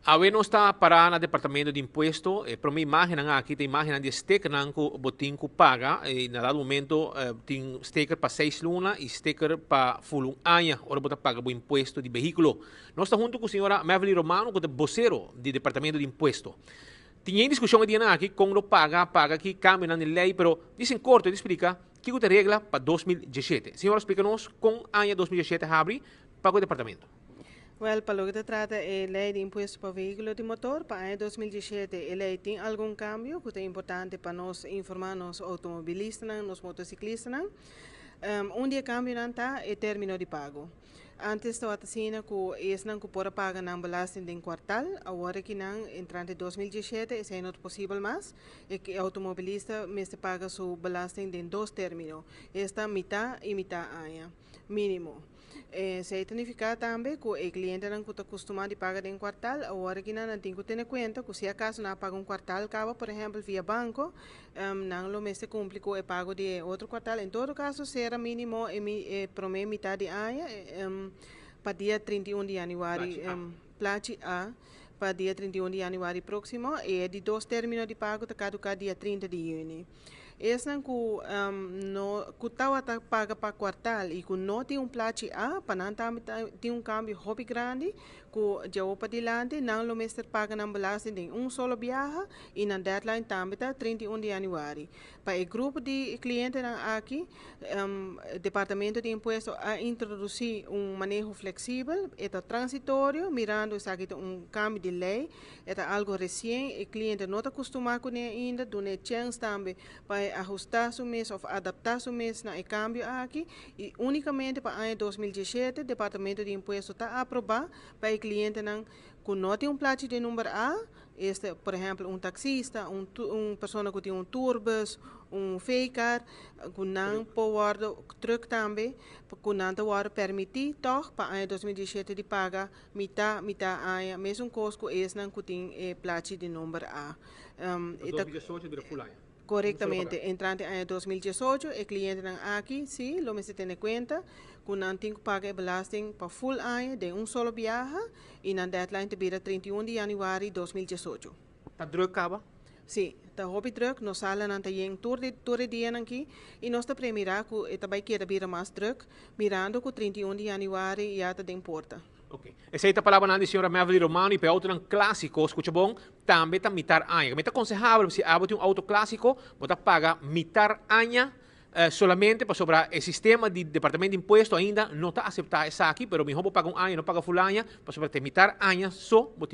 Awe nos ta pará na Departamento di Impuesto. E promé imágennan aki ta imágennan di e stekernan ku bo tin ku paga. I na dado momento tin steker pa 6 luna i steker pa ful un aña ora bo ta paga bo impuesto di vehíkulo. Nos ta huntu ku señora Meverly Romano, ku ta bosero di Departamento di Impuesto. Tin un diskushon e dianan aki kon lo paga aki kambionan di lei, pero djis en korto e splika kiko ta regla pa 2017. Señora, splika nos kon aña 2017 a habri pa e departamento. Well, pa loke ta trata e lei di impuesto pa vehíkulo di motor, pa aña 2017 e lei tin algun kambio ku ta importante pa nos informá nos outomobilistanan, nos motosiklistanan. Un di e kambionan ta e término di pago. Antes tabata asina ku esnan ku por a paga nan belasting den kwartal, awor ku nan entrante 2017 esei no ta posibel mas, e ku e outomobilista mester paga su belasting den dos término, esta mitar i mitar aña, mínimo. Esei ta nifiká tambe ku e klientenan ku ta kustumá di paga den kwartal, awor ku nan tin ku tene kuenta ku si akaso nan paga un kwartal kaba, por ehèmpel via banko, nan lo mester kumpli ku e pago di otro kwartal. En todo kaso, será mínimo e promé mitar di aña, pa dia 31 di yanüari, plachi A, pa dia 31 di yanüari próksimo, i di dos término di pago ta kaduká dia 30 di yüni. Esnan ku no ku tabata paga pa kwartal i ku no tin un plachi A, pa nan tambe tin un kambio hopi grandi, ku djawo pa dilanti nan lo mester paga nan belasting den un solo biaha i nan deadline tambe ta 31 di yanüari. Pa e grupo di klientenan aki, Departamento di Impuesto a introdusí un maneho fleksibel, e ta transitorio, mirando esaki ta un kambio di lei, e ta algu resien, e kliente no ta kustumá kuné ainda, duna chèns tambe pa ahustá su mes òf adaptá su mes na e kambio aki i únikamente pa aña 2017 Departamento di Impuesto ta aprobá pa e klientenan ku no tin un plachi di number A, este, por ehèmpel, un taksista, un persona ku tin un tourbus, un V-car, ku nan por truck tambe, ku nan ta wòrdu permití toch pa aña 2017 di paga mitar, mitar aña, mesun kos ku esnan ku tin e plachi di number A. 2018 bira full aña. Korektamente, entrante aña 2018, e klientenan aki, sí, lo mester tene kuenta, ku nan tin ku paga e belasting pa full aña den un solo biaha i nan deadline ta bira 31 di yanüari 2018. Ta drùk kaba? Sí, ta hopi drùk, nos salanan ta yen tur dianan aki i nos ta premirá ku e ta bai keda bira mas drùk, mirando ku 31 di yanüari ya ta den porta. Ok. Esei ta palabra di señora Meverly Romano i pa outonan klásiko, skucha bon, tambe ta mitar aña. Mi ta konsehabel si abo tin un outo klásiko, bo ta paga mitar aña solamente pasobra e sistema di Departamento di Impuesto ainda no ta aseptá esaki, pero mihó bo paga un aña, no paga full aña, pasobra te mitar aña so bo tin.